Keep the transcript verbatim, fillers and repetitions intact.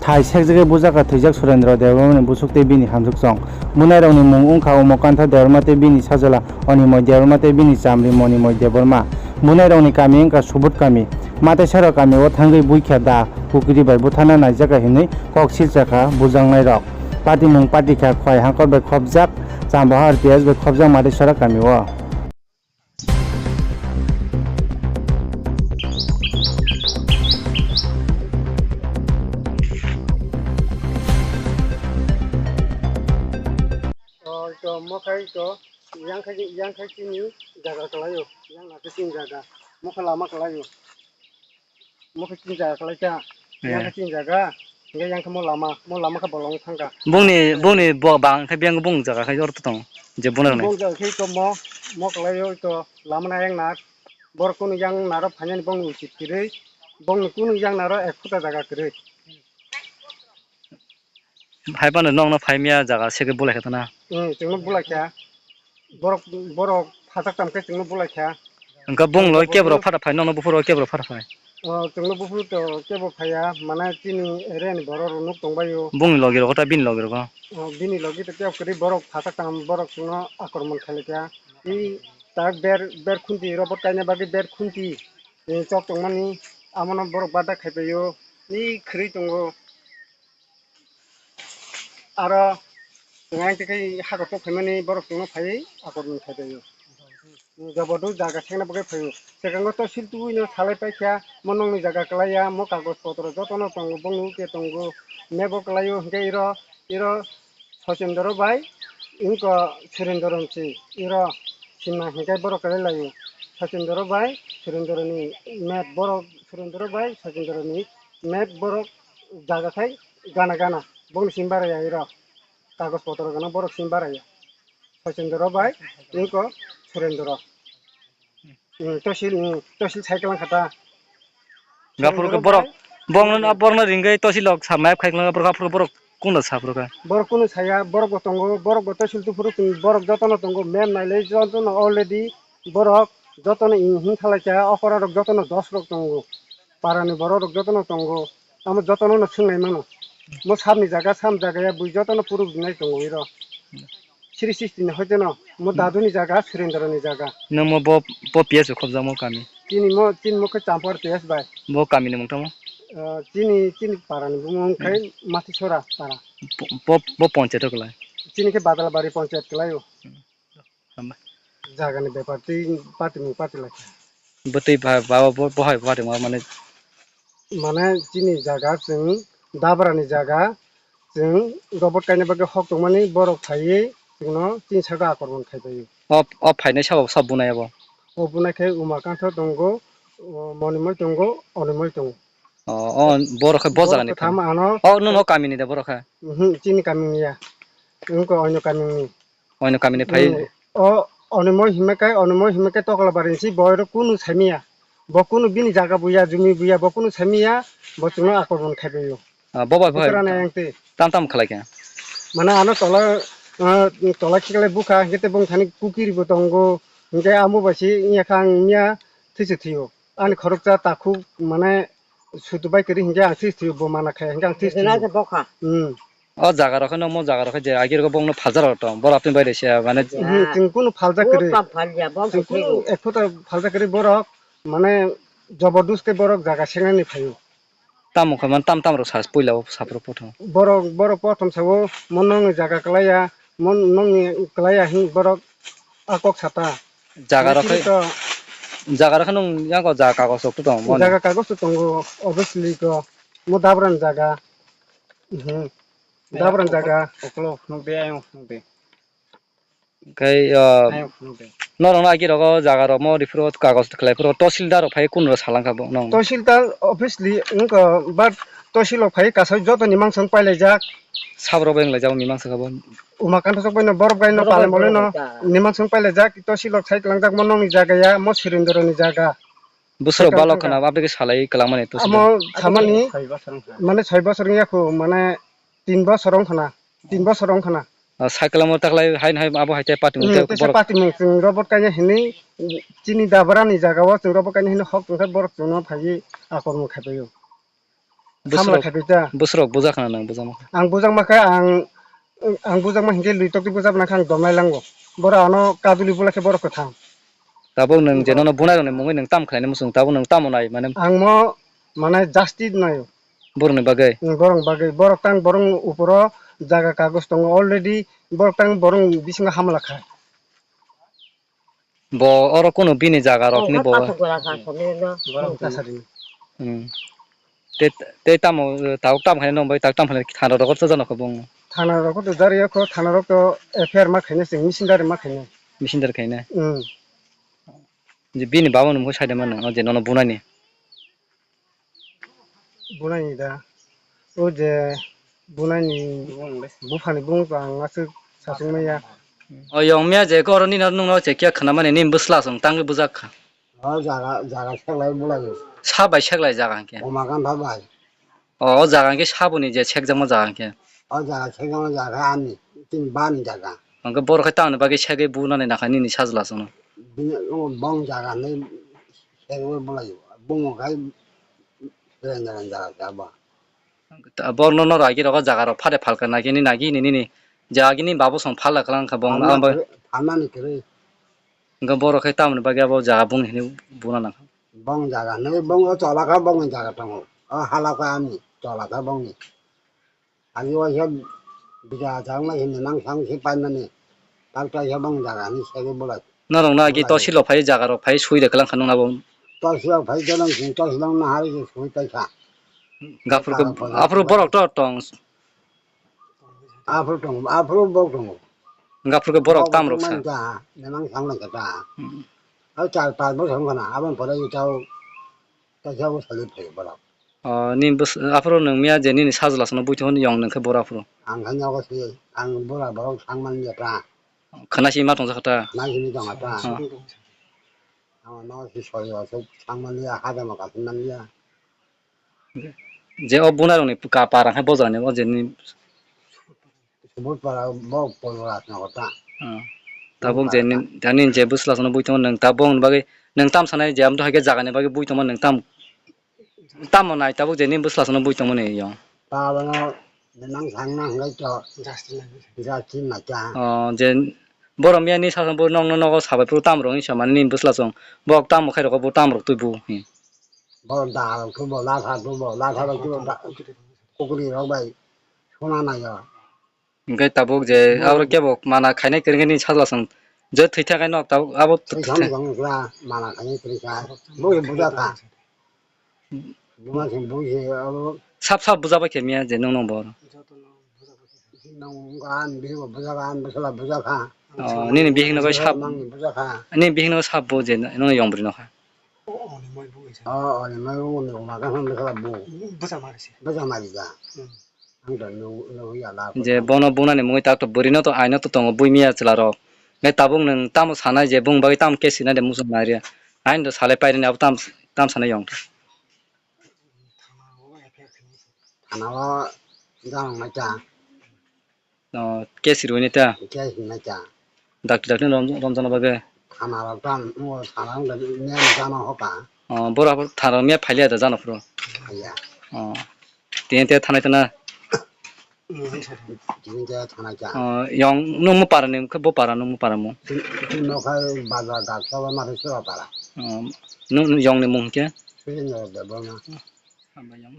Thai sekjagwi bujaka thwijak Surendra Debbarmani busuk tei bini hamsukchwng. Bunairokni mung wngkha Umakantha Debbarma tei bini sajla Onimoy Debbarma tei bini chamri Monimoy Debbarma. Bunairokni kami wngkha Subut kami. Mataisara kamio thangwi buikha da kukri bai butharna naijakha hinwi kok silchakha bujangnairok. Patimung patikha khwai hangkor bai khopjak, Chambahar P S bai khopjak Mataisara kamio. Oh, ito, mo khai ito, yang khai, yang khai chini jaga kalayo, yang na chini jaga, mo kha lama kalayo. Mo khe chini jaga kalaikha. Eh. Yang khe chini jaga. Hingke yang khe mo lama, mo lama khe bolong thangkha. Bongni, bongni bo bang khe biyang bong jaga khe oro tong. Je buna rwnai. Bong jaga khe to mo, mo kalaio to lama na yang na. Borok kunu yang naro phainani bongni uchit kwrwi. Bongni kunu yang naro ek phuta jaga kwrwi. Hai phano nokno phaimya jaga seke bulai kha tana. Hmm, chwngno bulai kha. Borok, borok phasak tam khe chwngno bulai kha. Hwnkhe bonglo kebro phata phai, nokno buphuro kebro phata phai. Oh, chwngno buphuro to kebo phaiya, mane chini area ni borok rok nuk tongbaio. Bongni logi rogo ta bini logi rogo. Oh, bini logi to kebo kwrwi borok phasak tam borok chwngno akromon khailai kha. I tak ber, ber khunti robot kaina bagwi ber khunti, eh, chok tongmani, amono borok bada khaipaio. I khwrwi tongo. Aro chwng ayang twi khe hakhor tok phaimani borok chwngno phaiwi akormon khai phaio. Jobodu jaga thengna bagwi phaio. Swkango to sil tubui no salai paikha, mo nokni jaga kwlaiya, mo kagoj potro jotono tongo, bongni uke tongo, map o kwlaio, hwnkhe iro, iro Sachendra bai wngkha Surendra ni si, iro simna hwnkhe borok kwlai laio. Sachendra bai Surendra ni map borok, Surendra bai Sachendra ni map borok jaga khai gana gana bongni sim baraya iro. Kagoj potro gana borok sim baraya. Sachendra bai wngkha Surendra. Hmm, tosil, hmm, tosil cycle wngkha ta. Gaphuru khe borok, borokno, borokno ringwi tosil rok sa map khai kwlwng, borok gaphuru borok kunda sa phuru kha. Borok kunu saya, borok bo tongo, borok bo tosil tuphuru chwng, borok jotono tongo, map nailai jotono already borok jotono in hin khalai kha, okora rok jotono dos rok tongo, para ni borok rok jotono tongo, tamo jotono no swngnai mano. Mo samni jaga, sam jaga ya bui jotono puruk rinai tongo iro. Sri Srishti ni hoite no, mo dadu ni jaga, Surendra ni jaga. Nang mo bo, bo P S o khobjakma kami? Chini mo, chini mo khe Champar P S bai. Bo kami ni mung tamo? Ah, chini, chini para ni bumung khai Matisora para. Bo, bo, bo ponchayat o kwlai? Chini khe Badalbari ponchayat kwlai o. Hamba. Jaga ni bepar twi party mung party lai kha. Bo twi ba, ba, bo, bo hai party ma mane. Mane chini jaga chwng Dabra ni jaga, chwng robot kaina bagwi hok tongmani borok phaiwi chwngno chini saka akormon khai phaio. O, o phainai sabo sabo bunai abo? O bunai khe Umakantho tongo, o Monimoi tongo, Onimoi tongo. O, o borok khe bo borok jaga ni kwtham phai. Ano o, nono kami ni da borok khe? Mhm, chini kami ni ya. Wngkha onyo kami ni. Oino kami ni phai. Hmm. O, Onimoi himma kai, Onimoi himma kai Tokolabari ni si boy rok kunu saimiya. Bo kunu bini jaga buya, jumi buya, bo kunu saimiya, bo chwngno akormon khai phaio. Ah, bo bai bo hai. Bwswk rana yang twi. Tam tam khlai kha. Mane ano tola, ah, tola khiklai bukha, hingke te bung thani kukiri bo tongo, hingke amo bai si wngya kha ang miya thwiso thwio. Ani khoroksa takhuk mane sutu bai kwrwi hingke ang thwiso thwio, bo mana khai hingke ang thwiso thwio. Bokha. Hmm. O jaga rok no, mo jaga rok je agi rok bongno phalsa rok tong, borok apni bai rese mane. Hmm, chwng kunu phalsa kwrwi. Chwng kunu ek phuta phalsa kwrwi borok, mane jabardast khe borok jaga sengnani phaio. Tamo khe man tam tam rok sa puila o saphuru pothom. Borok, borok pothom sao, mo nongni jaga kwlaiya, mo nongni kwlaiya hin borok a kok sata. Jaga rok khai, jaga rok khe nung yang ko jaga kagos rok tong mo. Jaga kagos tongo, obviously ko, mo Dabran jaga. Mhm. Dabran jaga. Oklo phunuk de, ayung phunuk de. Khai, ah, ayung phunuk de. Norok no agi rogo jaga rok mo rifro kagos khlai phro tohsildar rok phai kun rok salang kha bo nong. Tohsildar office li wngkha, but tohsil rok phai kasai joto ni mangsong pailai jak. Sab rok bai wng lai jak ni mangsong kha bo. Umakantha sok bai no borok bai no palem bolai no ni mangsong pailai jak, tohsil rok sai kwlang jak mo nong ni jaga ya, mo Surendra ni jaga. Bwswrok balok khna, abo khe salai kwlangmani to. Amo samani, mane soi bosor wngya khu, mane tin bosor wng khna, tin bosor wng khna. Ah, cycle mo taklai hai hai abo hai tei patimung tei borok. Patimung chwng robot kaina hinwi chini Dabra ni jaga o chwng robot kaina hinwi hok tongkha borok chwngno phaiwi akormo khaipaio. Samla Bwswrok, khaitwi ta. Bwswrok bujak khna nang bujak ma kha. Ang bujak ma kha, ang, ang bujak ma hinkhe lwi tok twi bujak na kha, ang domnai lango. Boro ano kaduli bula khe boro kwthang. Tabuk nwng je Boro. Nono bunai rokni mungwi nwng tam khlainai muchung, tabuk nwng tamo nai mane? Ang mo mane justice naio. Borokni bagwi? Borok bagwi. Borok tang borok uporo jaga kagoj tongo already. Borok tang borok bisingo hamla kha. Bo oro kunu bini jaga rok ni bo. Borok tasadi. Hmm. Te, te tamo, tabuk tam khainai nong bai, tabuk tam khainai thana rok to jano kho bung. Thana rok to jari kho, thana rok to F I R ma khainai sing, misindari ma khainai. Misindari khainai. Hmm. Je bini baba nung kho saida mano, je nono bunani. Bunani da. O je bunani buphani bung to ang aswk sasung maya. O yong mia je koro nini nung no che kya khna mani nini bwsla song tangwi bujak kha. O jaga, jaga seklai bulaio. Sa bai seklai jaga hwnkhe? Oma Gandha bai. O, o jaga hwnkhe saboni je sekjakma jaga hwnkhe? O jaga sekjakma jaga ani, tini bani jaga. Hwnkhe borok khe tamoni bagwi segwi bunani nakha nini sajla sono? Bini, o bong jaga hinwi segwi bulaio. Bung khai reng reng jaga khe abo. Borno noro agi rogo jaga rok phade phalka nagini nagini nini je agini babu song phalka klang kha bong. Phalmani kwrwi, phalmani kwrwi. Hwnkhe borok khe tamoni bagwi abo jaga bung hinwi buna nangkha? Bong jaga hinwi bong o chola kha bongni jaga tongo. O hala kha ani chola kha bongni. Agi waisa bida jang lai hinwi nang sang si paimani. Tal kaisa bong jaga hinwi segwi bulai. Norok no agi tosil rok phai jaga rok phai sui de klang kha nung abo. Tosil rok phai jalang sing tosil rok nahari sui paikha. Gafur khe aphuru borok to tong. Aphuru tongo, aphuru bok tongo. Hwnkhe aphuru khe borok tam rok sa. Nemang thang lai kha ta. Hmm. Ai char panch bosor wng khna, aboni pore tei tei sabo salai phai borok. O, ni bwswk aphuru nwng miya je nini sajla sano buithogo ni yong nwng khe boro aphuru. Ang khe nogo se, ang bura borok thang man ya ta. Khwna simi ma tongsa kha ta. Khwna simi tong kha ta. Ah. Ang nogo se sori o se thang man ya, hajama kaphun man ya. Je o bunai rokni ka para khe bojani o je ni. Subut para bo polo ras nogo ta. Ah. Tabuk je ni, ani je bwsla sano bui tongo nwng tabuk ni bagwi nwng tam sanai je amtwi hai khe jaga ni bagwi bui tongo nwng tam, tamo nai tabuk je ni bwsla sano bui tongo ni yo. Tabuk no nang sang na hwnkhe to. Justice na cha. Oh, je borok miya ni sasong bo nokno nogo sabai phuru tam rok ni samani ni bwsla song bo tamo khai rok bo tam rok twi bu. Bo dal khe bo latha khe bo latha bai khe bo da-, kukri rok bai suna nai o. Hwnkhe tabuk je abo kebo mana khainai kwrwngni sajla song je thwi thangkhe nok tabuk abo thwi thang jong kla mana khainai kwrwngkha. Bo bujakha. Buma se bo se abo sap sap bujabai khe miya je nung nung bo. Nung gan bihi bo bujakha, an bwsla bujakha. Oh, nini bihik no bai sap. Nangni bujakha. Nini bihik no sap bo je nung yong bwrwi no kha. Oh, oni mai bo ni uma gan bwsla bo. Buja mari ja. Je bono bunani mungwi tak to bwrwi no to aino to tongo bui miya chwla rok. Nai tabuk nwng tamo sanai je bung bagwi tamo case sinai de muchung nai rw. Aino to salai painani abo tam, tam sanai yong. Thana o jang nai ta. Oh, case rwini ta? Case hinwi ta. Dakti dakti rom-, romjakna bagwi? Thana rok ta, o thana wngkha niyam jana hopa. Oh, boro haphuru thana rok miya phailiya da jana phuru? Phaiya. Oh. Tini te thanai tana? Tini te thanai ta. Oh, yong nung mu para ni khe bo para nung mu para mu? Tini, tini nokha bazar dak sabo mari sura para. Oh, nung, nung yong ni mung khe? Sujendra Debbarma. Hambai yong.